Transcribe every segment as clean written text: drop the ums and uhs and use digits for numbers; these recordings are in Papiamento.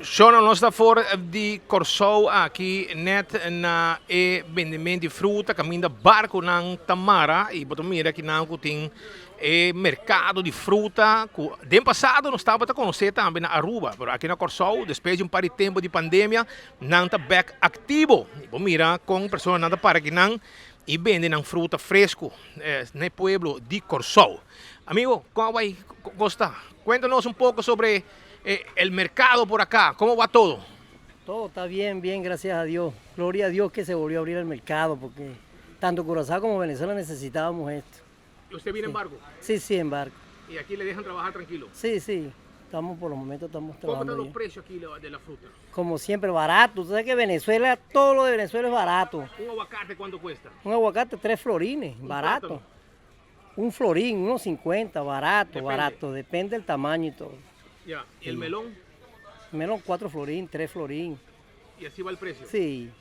Shona, nos ta for di Kòrsou aki nèt na e bendement di fruta kaminda barkunan ta mara i bo ta mira kinan ku tin e merkado di fruta ku den pasado nos tabata konosé tambe na Aruba pero aki na Kòrsou despues di un par di tempu di pandemia nan ta bèk aktivo i bo mira kon personanan ta para kinan i bende nan fruta fresku na e pueblo di Kòrsou. Amigo, kon a bai kos ta? Kuenta nos un poko sobre el mercado por acá, ¿cómo va todo? Todo está bien, bien, gracias a Dios. Gloria a Dios que se volvió a abrir el mercado, porque tanto Curazao como Venezuela necesitábamos esto. ¿Y usted viene en barco? Sí, en barco. ¿Y aquí le dejan trabajar tranquilo? Sí, estamos por los momentos estamos ¿Cómo trabajando están los bien. precios aquí de la fruta? Como siempre, barato. Tú sabes que Venezuela, todo lo de Venezuela es barato. ¿Un aguacate cuánto cuesta? Un aguacate, 3 florines, barato. Plátano? Un florín, unos 50, barato, Depende. Barato. Depende del tamaño y todo. Ya. ¿Y el melón? Melón, 4 florín, 3 florín. ¿Y así va el precio? Sí.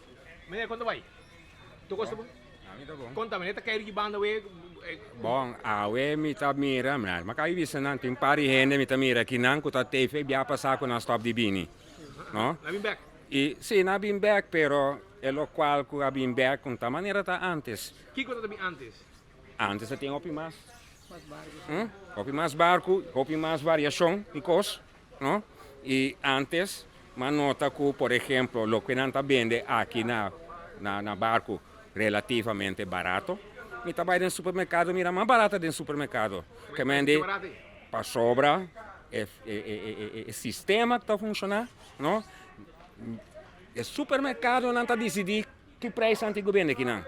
Mira, ¿cuánto va ahí? ¿Tú cuesta? Contame, neta que hay banda, güey. Bon, awe mi ta mira, ma kai bisa nan tin pari hende mi ta mira ki nan ku ta TV bia pasa ku nan stop di bini. No? Na bin back. I si na bin back, pero e lo cual ku a bin back ku ta manera ta antes. Kiko ta bin antes? Antes tin hopi mas. Hopi mas barku, hopi mas variashon di kos, no? I antes, m'a nota ku, por ehèmpel, loke nan ta bende aki na barku relativamente barato. Mi ta bai den supermerkado mira mas barato den supermerkado. Ke men di pasobra e sistema ta funshoná, no? E supermerkado nan ta disidí ki preis nan tin ku bende akinan.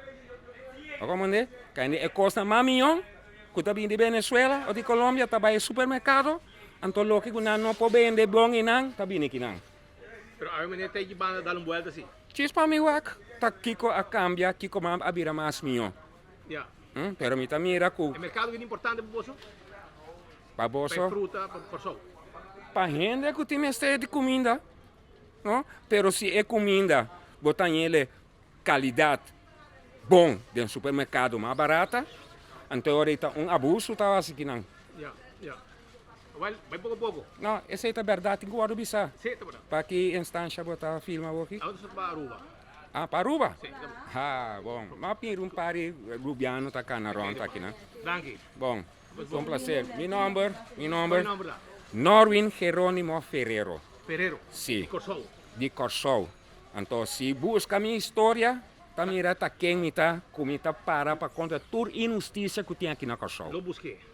Komprondé? Kende e kosnan mas mihó ku ta bini di Venezuela o di Colombia ta bai supermerkado, anto loke ku nan no por bende bon einan ta bini akinan. Pero awe meneer ta banda dal un vuelta así. Chispa mi wak ta kiko a kambia, kiko a bira mas mihó. Pero mi ta mira ku E merkado ta importante pa boso? Pa boso. Pa fruta, pa Kòrsou. Pa hende ku tin mester di kuminda, no? Pero si e kuminda bo ta hañ'é kalidat bon den supermerkado mas barata, anto ora ta un abuso ta hasi kinan. Ya. Well, bai poko poko. No, esei ta bèrdat, tin ku wòrdu bisa. Sí, ta bèrdat. Pa ki instansha bo ta filma bo aki? Awor ta pa Aruba. Ah, pa Aruba? Sí. Ah, bon. M'a mira un par di rubiano ta kana rònt aki, no? Danki. Bon, un plaser. Mi nòmber, Kua nòmber ta? Norwin Jerónimo Ferrero. Ferrero. Sí. Di Kòrsou. Di Kòrsou. Anto, si buska mi historia, ta mira ta ken mi ta, ku mi ta para pa kontra tur inhustisia ku tin aki na Kòrsou. Lo busk'é.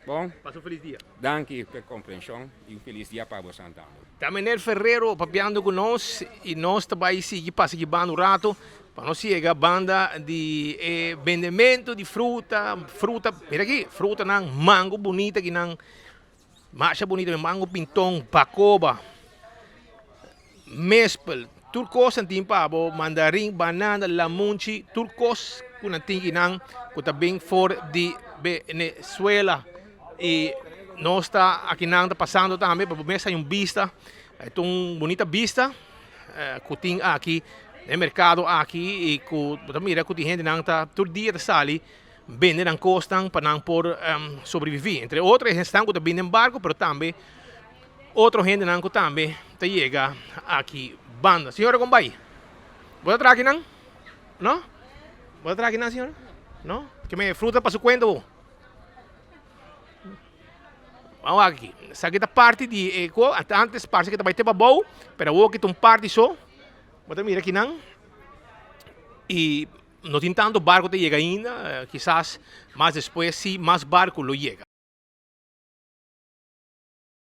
Bon. Pasa un felis dia. Danki pa e komprenshon i un felis dia pa bo tambe. Ta meneer Ferrero papiando ku nos i nos ta bai sigui pasa aki banda un ratu pa nos yega banda di e bendementu di fruta, fruta, mira aki, frutanan mango bunita akinan, masha bunita, mango pinton, bakoba, mespel, tur kos nan tin pa bo, mandarin, banana, lamunchi, tur kos ku nan tin akinan ku ta bin for di Venezuela. I nos ta akinan ta pasando tambe pa bo mes hay un bista, e ta un bunita bista ku tin aki den merkado aki i ku bo ta mira ku tin hendenan ta tur dia ta sali bende nan kosnan pa nan por sobreviví. Entre otro e esnan ku ta bini den barko pero tambe otro hendenan ku tambe ta yega aki banda. Señora kon bai? Bo ta traha akinan? No? Bo ta traha akinan señora? No? Ke men e fruta pa su kuenta bo? Vamos aki. Esaki ta parti di e ko antes parse ke ta bai te pabou, pero awor ki ta un parti so. Bo ta mira kinan i no tin tantu barku ta yega ainda, kisas mas despues si mas barku lo yega.